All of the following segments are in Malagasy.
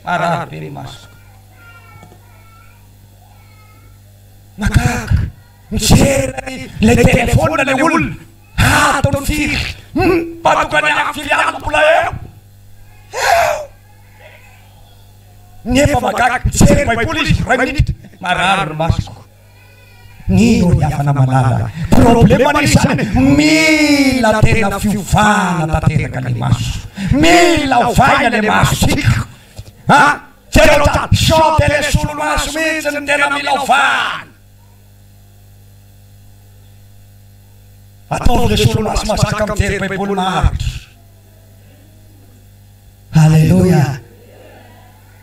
Marary be ny masoko. Mahagaga. Mijery ilay téléphone ilay olona. Ah, ataony firy? Hum, mba tonga ny amin'ny firy alina mbola eo. Eo. Nefa mahagaga, mijery baiboly izy, iray minitra. Marary ny masoko. Nino ry havana malala. Problème anie izany, mila tena fiovana tanteraka le maso. Mila ovaina le masontsika. A! Jereo tsara, sao dia le solomaso mihitsy no tena mila ovana. Ataovy le solomaso mazaka mijery baiboly maharitra. Alléluia.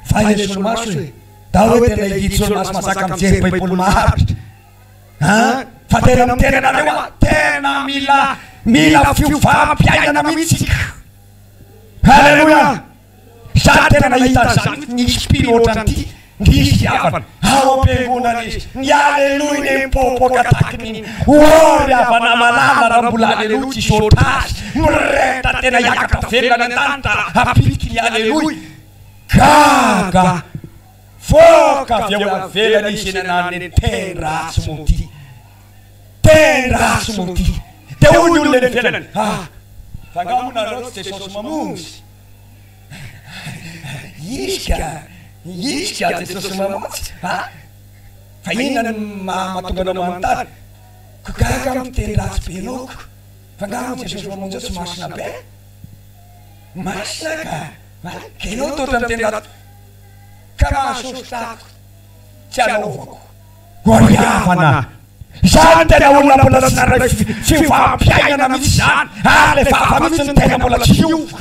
Fay le solomaso e. Da hoe tena hividy solomaso mazaka mijery baiboly maharitra. An! Fa tena miteny anareo aho, tena mila mila fiovam-piainana mihitsy isika. Alléluia. Za tena nahita an'izany nisy mpino ohatran'ity, nisy havana ao am-piangonana izy, ny aleloia ne mipoapoaka takin'iny, ô ry havana malala raha mbola aleloia tsisy ohatr'azy, mirehitra tena hiakatra velona any an-danitra hapiky ny aleloia, gaga voaka avy ao avelany izy eny an'alina eny, teny ratsy moa ity, teny ratsy moa ity, dia hoy ny olona eny ivelany, ah, fa angaha moa nareo tsy Jesosy mamonjy? Izy ka, izy ka Jesosy mamonjy a! Fa inona no mahatonga anao manontany? Ko gaga aho miteny ratsy be anao ko! Fa nga moa Jesosy mamonjy eo tsy masina be? Masina ka! A! Ka ianao toa ohatran'ny miteny ratsy ka mahasosotra ako tsy anaovako. Goaiavana! Izany tena olona mbola tsy naray fiovam-piainana mihitsy izany ary le vava mihitsy no tena mbola tsy niova.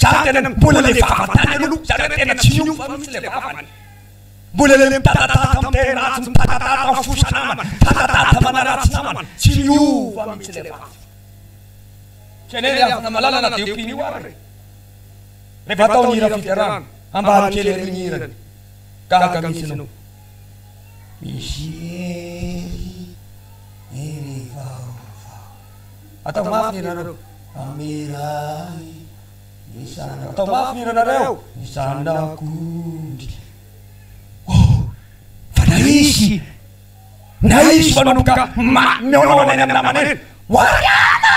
Izany tena mbola le vava tany aloha, izany hoe tena tsy niova mihitsy le vavany. Mbola le mitatatata miteny ratsy, mitatatata mifosa namana, mitatatata manaratsy namana, tsy niova mihitsy le vava. Tsy anie ry havana malala na dia io mpino io ary e. Rehefa atao ny hira fiderana, ambany kely ery ny hirany. Gaga mihitsy ianao. Misy hery, hery vaovao. Atao mafy ny hiranareo. Mamela ahy ny zanako. Atao mafy ny hiranareo. Ny zanak'ondry. Oh, fa na izy, na izy manomboka mihaonaona eny amin'ny namana eny. Wariana!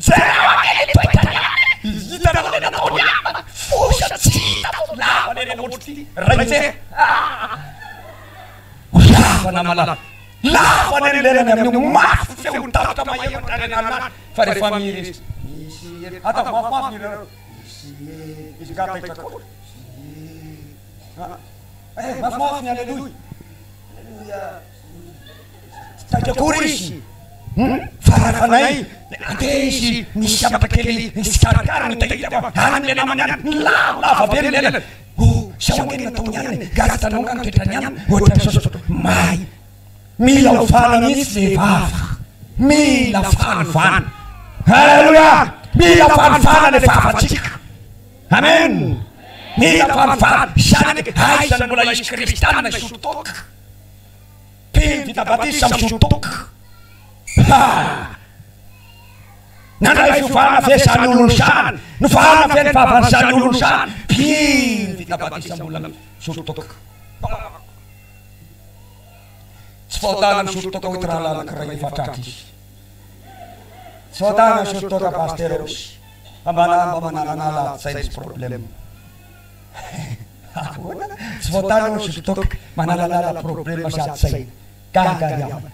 Jereo ange ny toetrany any! Hitanareo ilay nataony any? Fosa tsy hita, lava lena ohatr'ity rainje. Ah! Lava namana, lava ny lelany amin'io, mafy feo ny tatitra mahery hatrany an'alina any, fa rehefa mihira izy, misy hery, ataovy mafimafy ny hiranareo, misy hery, izy angaha taitra koa, misy hery, eh, mafimafy ny aleloia, aleloia, tsy taitra akory izy, fa raha fanay, andeha izy, misy zavatra kely nitsikarikary ny hitahita fa any amin'ilay namany any, lava, lava be ny lelany. Oh, zao ange ny nataony ihany e, gaga hitanao nga ny toetrany ihany, ohatrany sao sao mahay. Mila ovana mihitsy le vava, mila fanovana. Alléluia! Mila fanovana le vavantsika. Amen! Mila fanovana. Izany ange, aiza no mbola hisy kristianina hisotro toaka? Mpino vita batisa misotro toaka. Ha! Nandray fiovana ve izany olona izany? Novana ve ny vavan'izany olona izany? Mpino vita batisa mbola misotro toaka. Tsy fahotana misotro toaka hoy rahalahy anankiray efa tratra izy. Tsy fahotana misotro toaka pasitera hoy izy. Fa mba mba manalanala ady-tsaina sy problème. Ahoana? Tsy fahotana misotro toaka, manalanala problème sy ady-tsaina. Gaga ry havana.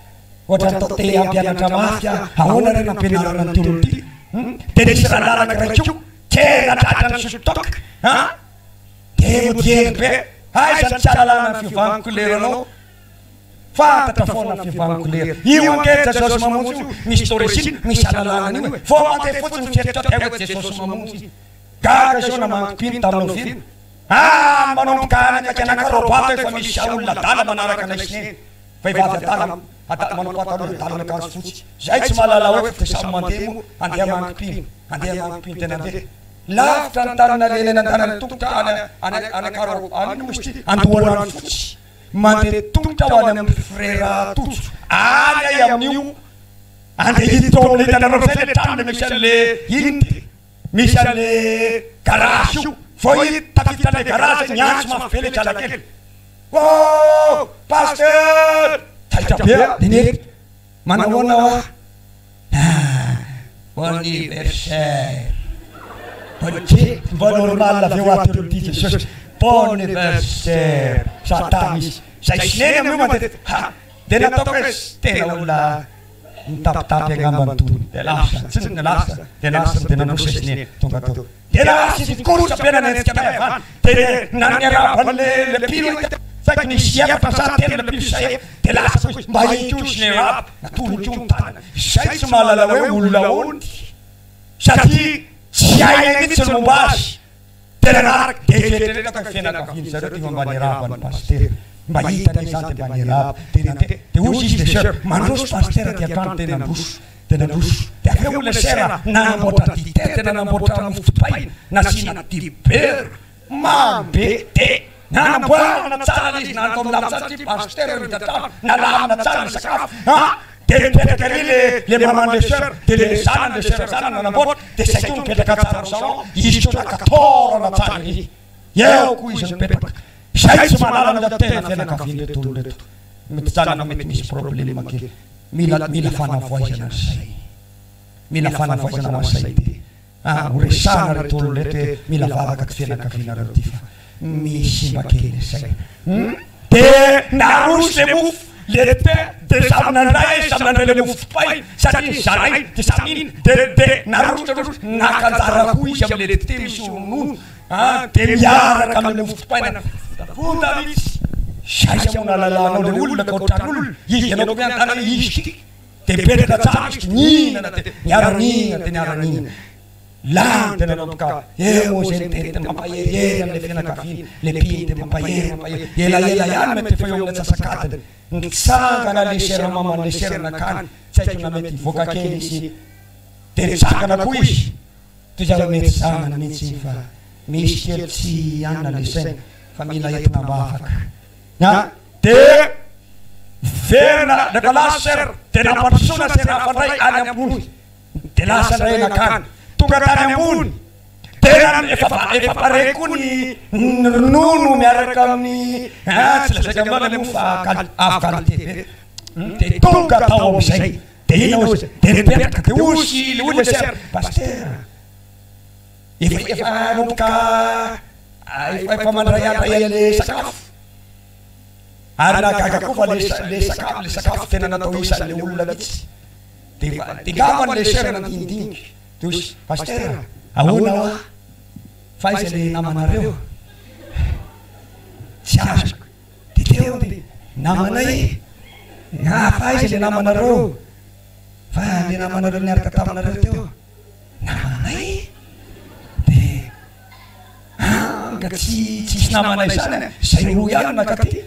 Ohatran'ny tao te hampianatra mafy aho, ahoana re nampianarana an'ity olona ity? Hum, dia nisy rahalahy anankiray koa, tena tratra nisotro toaka, an! Dia mody be, aiza ny tsy ahalalana ny fiovan'ny couleur-nao? Fantatra foana ny fiovan'ny couleur. Io ange Jesosy Mamonjy io, misy d'origine, misy ahalalana an'io e. Vao mandeha fotsiny mieritreritra dia hoe Jesosy Mamonjy. Gaga izao namangy mpino tamin'ny oviana? Ah, manomboka any akaiky an'Ankarobato efa misy olona adala manaraka anay sy neny. Vehivavy adala, adala manao pataloha adala miakanjo fotsy. Zay tsy mahalala hoe fa dia samy mandeha moa, andeha hamangy mpino, andeha hamangy mpino tena andeha. Lavitra ny tany nalehany any andanany tongotra any any any Ankaro any inona moa izy ity? Andoharanofotsy. Mandeha tongotra ho any amin'ny frera Tojo. Any ay amin'io andeha hiditra ao amin'ilay hitanareo izay ilay trano misy an'ilay inona ity? Misy an'le garage io vao hita. Tafiditra ilay garage, niantso mafy be ilay kalakely. Oh! Pasteur! Taitra be aho, dia nieritreritra, manahoana hoa? Ah! Bon anniversaire! Bonne Dieu! Mba normal ve hoa teo ity Jesosy? Bon anniversaire! Satana izy. Zay sy neny amin'io matetika. Ha! Dia nataoko hoe tena olona mitapitapy angamba ny tony. Dia lasa, tsy lasa, dia lasa, dia nandroso izy neny. Tonga teo. Dia lasa izy nikorotsa be nanenjika anay avy any. Dia naniarahaba an'le le mpino hita. Saiky nisy efatra sa telo le mpino izay. Dia lasa koa izy. Mba iny koa izy niarahaba. Natolony koa ny tanany. Izay tsy mahalala hoe olona ahoana ity. Satria tsy hainay mihitsy ny momba azy. Dia nanaraka. Dia eritreretako hoe fianakavian-dry zareo ity fa mba niarahaba an'i Pasitera. Mba hitanay izany dia mba niarahaba. Dia nandeha. Dia hoy izy le soeur, mandroso Pasitera aty an-trano. Dia nandroso. Dia nandroso. Dia avy eo ilay sera nanamboatra dite, dia nanamboatra mofo dipaina, nasiana dibera mamy be. Dia nanamboarana tsara ilay izy, natao milamina tsara satria pasitera eo hita trano, nalamina tsara ny sakafo. Ah! Dia nipetraka ery le le maman'ilay sœur, dia le zanany, le sœur zanany nanamboatra, dia zay koa nipetraka tsara ao salon, izy koa naka torana tsara ery. Eo koa izy nipetraka. Izay tsy mahalala ny tena fianakavian'ireto olona ireto. Mety zanaka mety misy problème kely. Mila mila fanavoaizana ny sainy. Mila fanavoaizana ho an'ny sainy ty. Ah, ho resahana reto olona reto hoe mila vavaka ty fianakavianareo ty fa misimba kely le saina. Hum, de naroso le mofo, le thé, de samy nandray, samy nandray le mofo dipaina satria nizaraina de samy nino, de de naroso naroso, naka anjara koa izy amle thé misy ronono. Ah dia miaraka amin'ilay mofo dipaina fonda mihitsy. Aiza moa nahalalanao ilay olona ka ohatran'olona izy ianao koa mianontany hoe izy ity dia mipetraka tsara izy nihinana dia niara-nihinana dia niara-nihinana. Lany dia nanomboka eo moa izay niteniteny mampaherihery an'ilay fianakaviana, ilay mpino dia mampahery mampahery. Elaela ihany mety efa eo amin'ny antsasak'adiny. Nitsangana ilay sera maman'ilay sera nankany, tsy haiko na mety hivoaka kely izy dia nitsangana koa izy. Toy izany mety zanany mihitsy iny fa misy kely tsy anona le saina fa mila entina ambavaka a! De miverina refa lasa sera de nampandrosoana sera hafa ndray any ambony de lasa ndray nakany tonga tany ambony de efa efa pare koa ny ny ronono miaraka amin'ny a tsy lazaiko aminao le mofo fa avo qualité be de tonga tao amizay Dia inona hozy? Dia nipetraka dia hozy hoy le sœur, Pasteur, efa efa hanomboka efa efa mandray handray an'le sakafo. Ary nahagaga koa fa le le sakafo le sakafo tena natao isan'le olona mihitsy. Dia efa dia ngambany le sœur nandinidinika. Dia hozy, Pasteur, ahoana hoa? Fa aiza le namanareo? Tsy azoko. Dia teo dia namanay e! Ah fa aiza le namanareo? Fa le namanareo niaraka taminareo teo? Namanay? Dia anga tsy tsisy namanay zany e! Zay roa ihany no nakaty.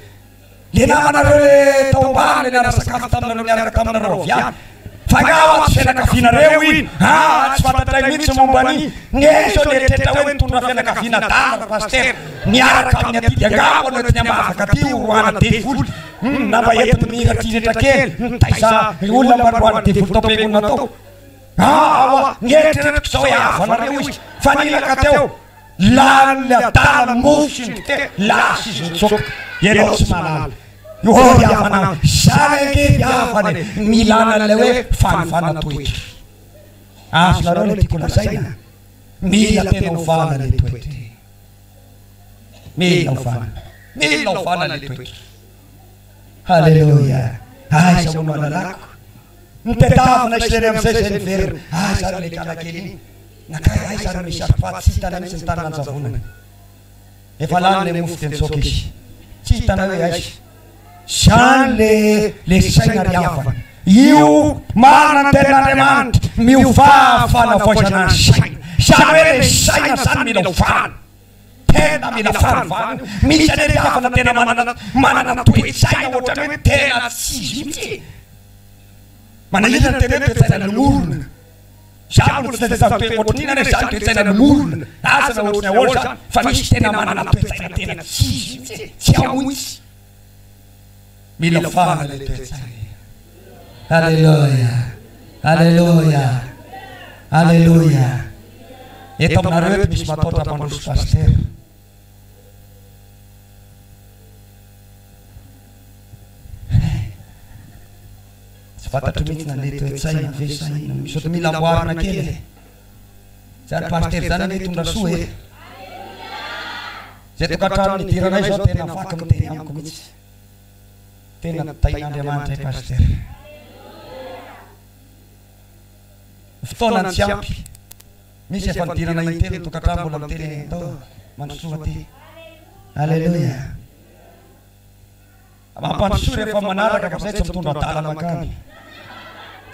Le namanareo le tao ambany le niara-sakafo taminareo niaraka taminareo avy any. Fa angaha hoa tsy fianakavianareo iny? Ah, tsy fantatray mihitsy momba an'iny. Nge zao nieritreritra hoe nitondra fianakaviana adala ry Pasitera niaraka aminy aty dia angamba no entiny ambavaka aty horoahana devoly. Hum, na mba entiny mihiratrihiratra kely nitaiza olona mba noroahana devoly tao am-piangonana tao. Ah, hoa, nieritreretiko izao hoe havanareo izy fa niraka teo. Lany le adala mofo sy ny dite, lasa izy nitsoaka. Ianao tsy mahalala. Oh ry havana, zany ange ry havana e, milana an'ilay hoe fanovana toetra. Azonareo ilay tiako lazaina? Mila tena ovana ilay toetra e. Mila ovana. Mila ovana ilay toetra. Haleloia. Aiza moa no alalako? Nitadiavina i Sireny amin'izay izay niverina. Aiza ary ilay kalakely iny? Nankaiza aiza ary misy azy fa tsy hitanay mihitsy ny tany nanjavonany. Efa lany ilay mofo dia nitsoaka izy. Tsy hitanay hoe aiza. Izany le le saina ry havana. Io marina ny tenin'Andriamanitra, miovà fanavaozana ny saina. Izany hoe le saina izany mila ovana. Tena mila fanovana io. Misy anie ry havana tena manana manana toe-tsaina ohatran'ny hoe tena tsy izy mihitsy e. Manahirana ny teny hoe toe-tsaina lomorona. Izaho mbola tsy nahita toe ohatran'inona anie izany toe-tsaina lomorona. Asa na ohatran'ny ahoana izany fa misy tena manana toe-tsaina tena tsy izy mihitsy e. Tsy ao mihitsy. Mila ovana ilay toe-tsaina. Aleloia! Aleloia! Aleloia! Eto aminareo eto misy mataotra hampandroso pasitera. Tsy fantatro mihitsy na le toe-tsaina ve sa inona, misy ohatry mila amboarina kely e! Zany pasitera zany anie hitondra soa e! Zay tokantrano nidiranay zao tena vaky miteny amiko mihitsy. Tena tahin'Andriamanitra i pasitera. Fotoana tsy ampy. Misy efa nidirana intelo ny tokantrano mbola miteny atao mandrosoa aty. Aleloia. Mampandrosoa rehefa manaraka fa zay tsy mitondra adala mankany.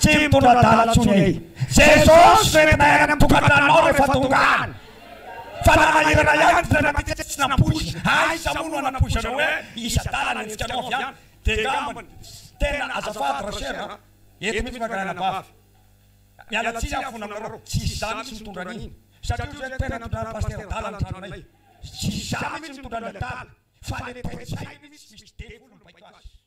Tsy mitondra adala tsony e. Jesosy no entinay any amin'ny tokantranonao rehefa tonga any. Fa nanahirana ihany ny toerana ity tsy nampoizina. Aiza moa no hanampoizanao hoe hisy adala hanenjika anao avy any. Dia angambany tena azafady Rachel a. Eto mihitsy manko ranabavy. Miala tsiny aho fona aminareo. Tsy izaho mihitsy mitondra an'iny. Satria ohatran'ny tena nitondran'i Pasitera adala ny tranonay. Tsy izaho mihitsy mitondra ny adala. Fa le toe-tsainy mihitsy misy devoly mibaiko azy.